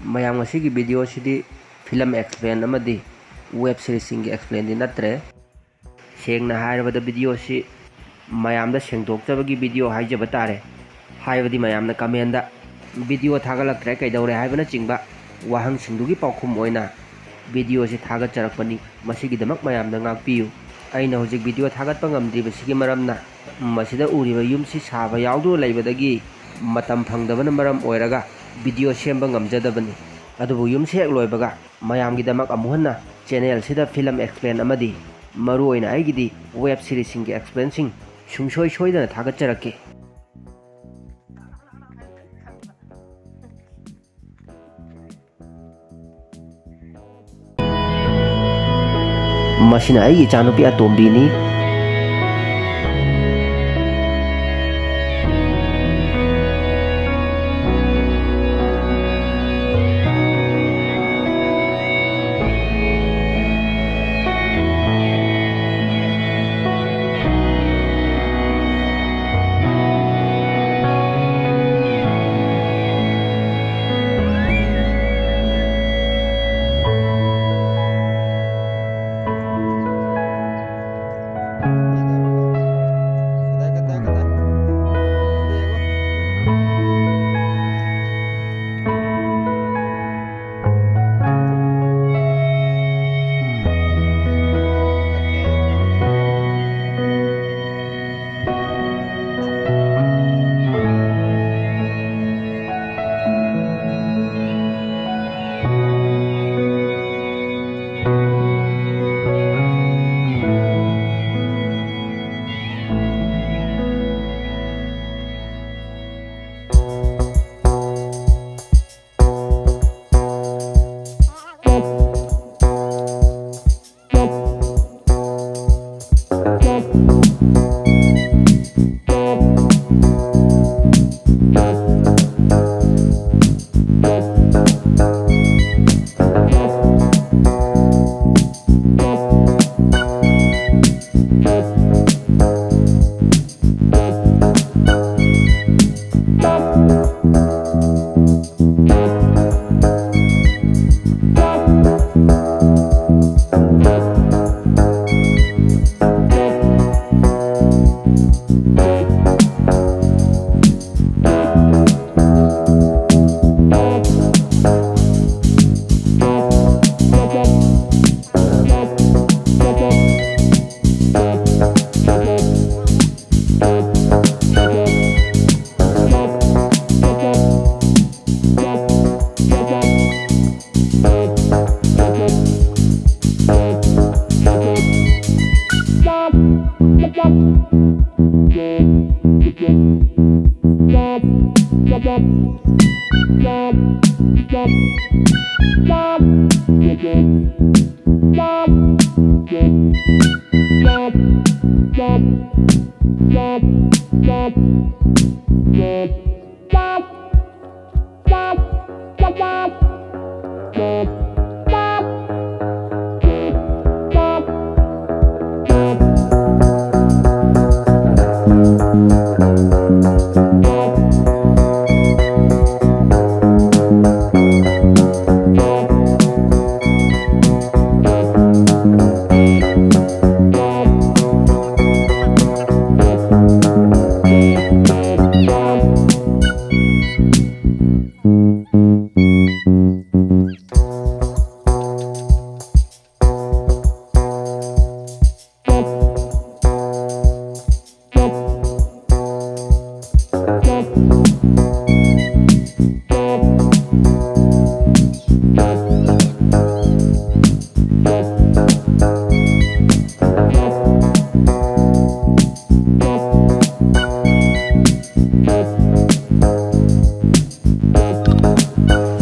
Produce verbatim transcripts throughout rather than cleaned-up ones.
ꯃꯌꯥꯝ, ꯉꯁꯤꯒꯤ video ꯁꯤꯗꯤ film explain ꯑꯃꯗꯤ web series ꯁꯤꯡꯒꯤ explain ꯗꯤ ꯅꯠꯇ꯭ꯔꯦ꯫ ꯁꯦꯡꯅ ꯍꯥꯏꯔꯕꯗ video ꯁꯤ ꯃꯌꯥꯝꯗ ꯁꯦꯡꯗꯣꯛꯆꯕꯒꯤ video ꯍꯥꯏꯖꯕ ꯇꯥꯔꯦ꯫ ꯍꯥꯏꯕꯗꯤ ꯃꯌꯥꯝꯅ comment ꯗ video ꯊꯥꯒꯠꯂꯛꯇ꯭ꯔꯦ ꯀꯩꯗꯧꯔꯦ ꯍꯥꯏꯕꯅꯆꯤꯡꯕ ꯋꯥꯍꯪꯁꯤꯡꯗꯨꯒꯤ ꯄꯥꯎꯈꯨꯝ ꯑꯣꯏꯅ video ꯁꯤ ꯊꯥꯒꯠꯆꯔꯛꯄꯅꯤ꯫ ꯃꯁꯤꯒꯤꯗꯃꯛ ꯃꯌꯥꯝꯅ ꯉꯥꯛꯄꯤꯌꯨ꯫ ꯑꯩꯅ ꯍꯧꯖꯤꯛ video ꯊꯥꯒꯠꯄ ꯉꯝꯗ꯭ꯔꯤꯕꯁꯤꯒꯤ ꯃꯔꯝꯅ ꯃꯁꯤꯗ ꯎꯔꯤꯕ ꯌꯨꯝꯁꯤ ꯁꯥꯕ ꯌꯥꯎꯗꯨꯅ ꯂꯩꯕꯗꯒꯤ ꯃꯇꯝ ꯐꯪꯗꯕꯅ ꯃꯔꯝ ꯑꯣꯏꯔꯒ video ꯁꯦꯝꯕ ꯉꯝꯖꯗꯕꯅꯤ꯫ ꯑꯗꯨꯕꯨ ꯌꯨꯝꯁꯤ ꯍꯦꯛ ꯂꯣꯏꯕꯒ ꯃꯌꯥꯝꯒꯤꯗꯃꯛ ꯑꯃꯨꯛ ꯍꯟꯅ channel ꯁꯤꯗ film explain ꯑꯃꯗꯤ ꯃꯔꯨꯑꯣꯏꯅ ꯑꯩꯒꯤꯗꯤ web series ꯁꯤꯡꯒꯤ explain ꯁꯤꯡ ꯁꯨꯡꯁꯣꯏ ꯁꯣꯏꯗꯅ ꯊꯥꯒꯠꯆꯔꯛꯀꯦ꯫ ꯃꯁꯤꯅ ꯑꯩꯒꯤ ꯏꯆꯥꯅꯨꯄꯤ ꯑꯇꯣꯝꯕꯤꯅꯤ꯫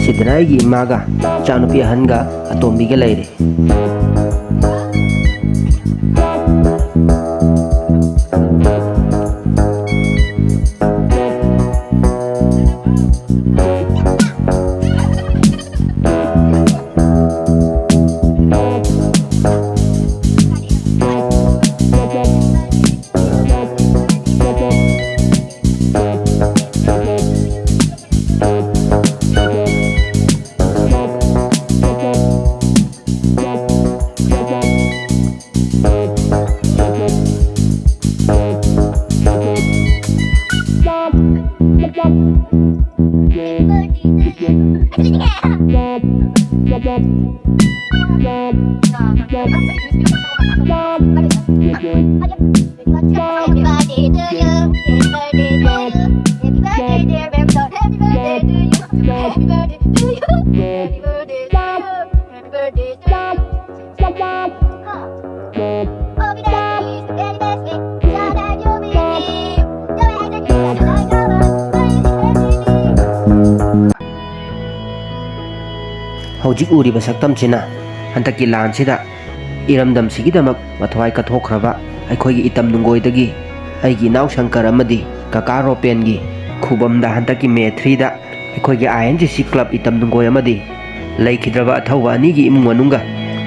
ꯁꯤꯗꯅ ꯑꯩꯒꯤ ꯏꯃꯥꯒ, ꯏꯆꯥꯅꯨꯄꯤ ꯑꯍꯟꯒ, ꯑꯇꯣꯝꯕꯤꯒ ꯂꯩꯔꯦ꯫ ꯍꯧꯖꯤꯛ ꯎꯔꯤꯕ ꯁꯛꯇꯝꯁꯤꯅ ꯍꯟꯗꯛꯀꯤ ꯂꯥꯟꯁꯤꯗ ꯏꯔꯝꯗꯝꯁꯤꯒꯤꯗꯃꯛ ꯃꯊ꯭ꯋꯥꯏ ꯀꯠꯊꯣꯛꯈ꯭ꯔꯕ ꯑꯩꯈꯣꯏꯒꯤ ꯏꯇꯝ ꯅꯨꯡꯒꯣꯏꯗꯒꯤ ꯑꯩꯒꯤ ꯏꯅꯥꯎ ꯁꯪꯀꯔ ꯑꯃꯗꯤ ꯀꯀꯥ ꯔꯣꯄꯦꯟꯒꯤ ꯈꯨꯕꯝꯗ ꯍꯟꯗꯛꯀꯤ ꯃꯦ ꯊ꯭ꯔꯤꯗ ꯑꯩꯈꯣꯏꯒꯤ ꯑꯥꯏ and G C club item ꯅꯨꯡꯒꯣꯏ ꯑꯃꯗꯤ ꯂꯩꯈꯤꯗ꯭ꯔꯕ ꯑꯊꯧꯕ ꯑꯅꯤꯒꯤ ꯏꯃꯨꯡ ꯃꯅꯨꯡꯒ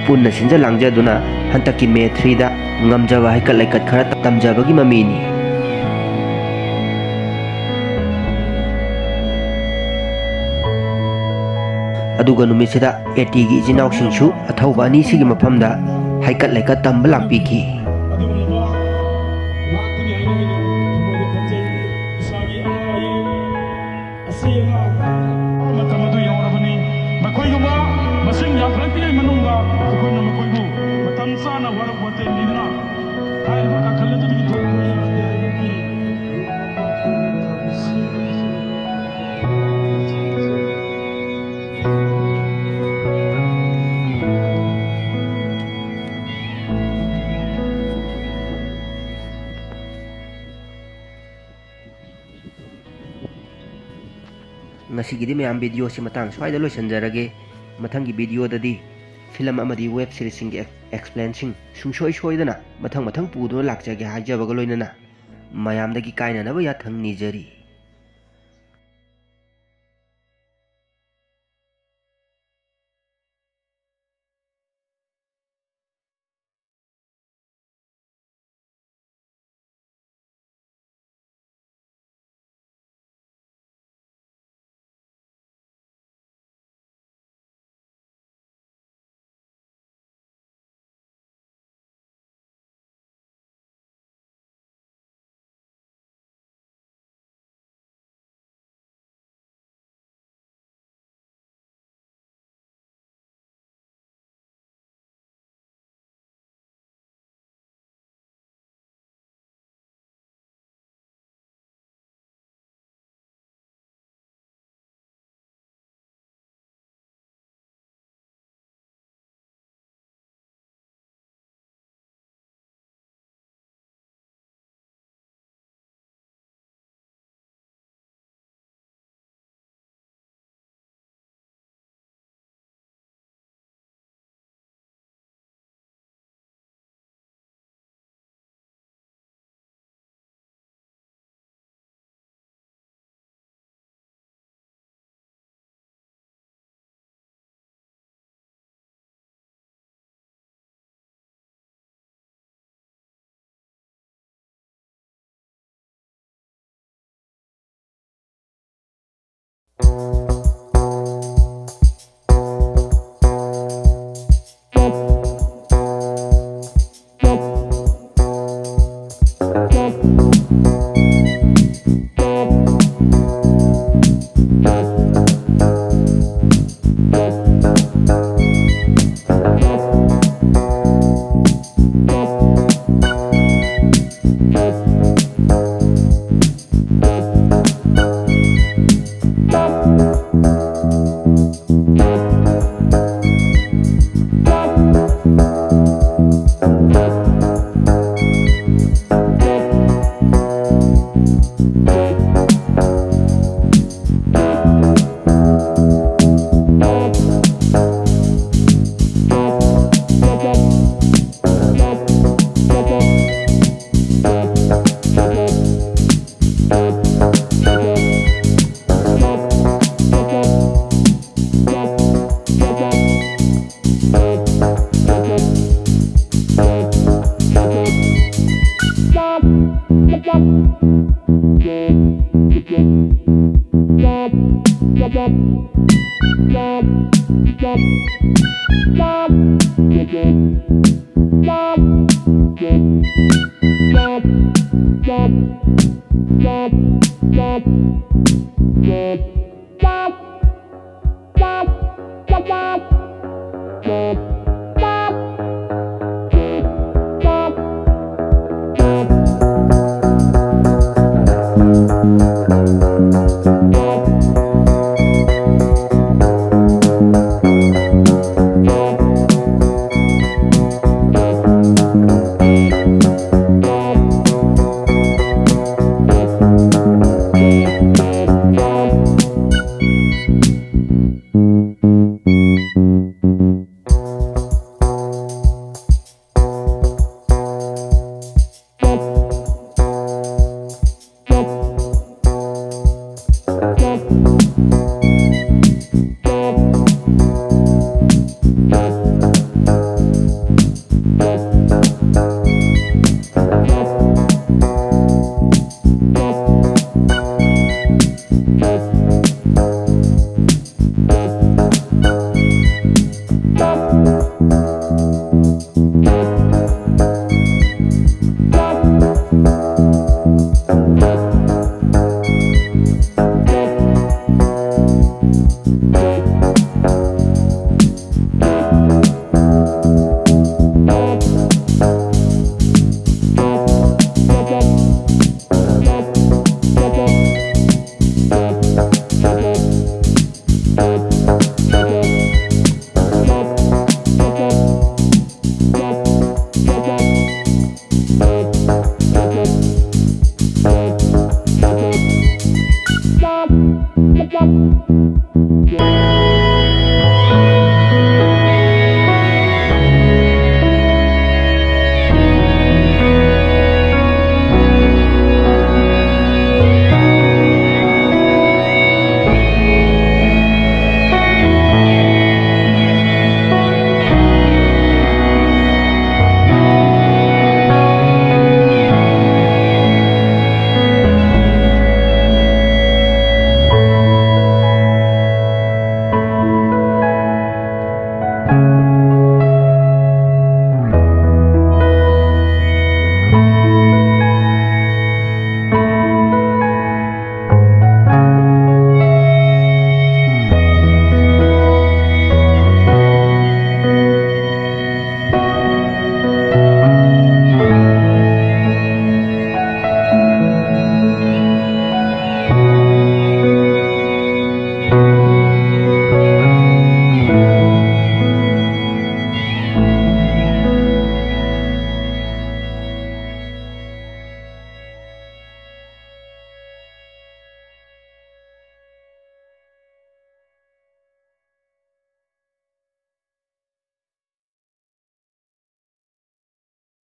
ꯄꯨꯟꯅ ꯁꯤꯟꯖ ꯂꯥꯡꯖꯗꯨꯅ ꯍꯟꯗꯛꯀꯤ ꯃꯦ ꯊ꯭ꯔꯤꯗ ꯉꯝꯖꯕ ꯍꯩꯀꯠ ꯂꯩꯀꯠ ꯈꯔ ꯇꯝꯖꯕꯒꯤ ꯃꯃꯤꯅꯤ꯫ ꯑꯗꯨꯒ ꯅꯨꯃꯤꯠꯁꯤꯗ ꯑꯦ ꯇꯤꯒꯤ ꯏꯆꯤꯟ ꯏꯅꯥꯎꯁꯤꯡꯁꯨ ꯑꯊꯧꯕ ꯑꯅꯤꯁꯤꯒꯤ ꯃꯐꯝꯗ ꯍꯩꯀꯠ ꯂꯩꯀꯠ ꯇꯝꯕ ꯂꯥꯛꯄꯤꯈꯤ꯫ ꯃꯇꯝ ꯑꯗꯨ ꯌꯧꯔꯕꯅꯤ꯫ ꯃꯈꯣꯏꯒꯨꯝꯕ ꯃꯁꯤꯡ ꯌꯥꯝꯈꯠꯂꯛꯂꯤꯉꯩ ꯃꯅꯨꯡꯗ ꯑꯩꯈꯣꯏꯅ ꯃꯈꯣꯏꯕꯨ ꯃꯇꯝ ꯆꯥꯅ ꯋꯥꯔꯛ ꯋꯥꯇꯦꯜ ꯅꯤꯗꯨꯅ ꯍꯥꯏꯔꯤꯕ ꯀꯥꯈꯜ ꯑꯗꯨꯗꯒꯤ ꯊꯣꯛꯄ ꯉꯁꯤꯒꯤꯗꯤ ꯃꯌꯥꯝ videoꯁꯤ ꯃꯇꯥꯡ ꯁ꯭ꯋꯥꯏꯗ ꯂꯣꯏꯁꯤꯟꯖꯔꯒꯦ꯫ ꯃꯊꯪꯒꯤ videoꯗꯗꯤ film ꯑꯃꯗꯤ web seriesꯁꯤꯡꯒꯤ ꯑꯦꯛ-, explainꯁꯤꯡ ꯁꯨꯡꯁꯣꯏ ꯁꯣꯏꯗꯅ ꯃꯊꯪ ꯃꯊꯪ ꯄꯨꯗꯨꯅ ꯂꯥꯛꯆꯒꯦ ꯍꯥꯏꯖꯕꯒ ꯂꯣꯏꯅꯅ ꯃꯌꯥꯝꯗꯒꯤ ꯀꯥꯏꯅꯅꯕ ꯌꯥꯊꯪ ꯅꯤꯖꯔꯤ꯫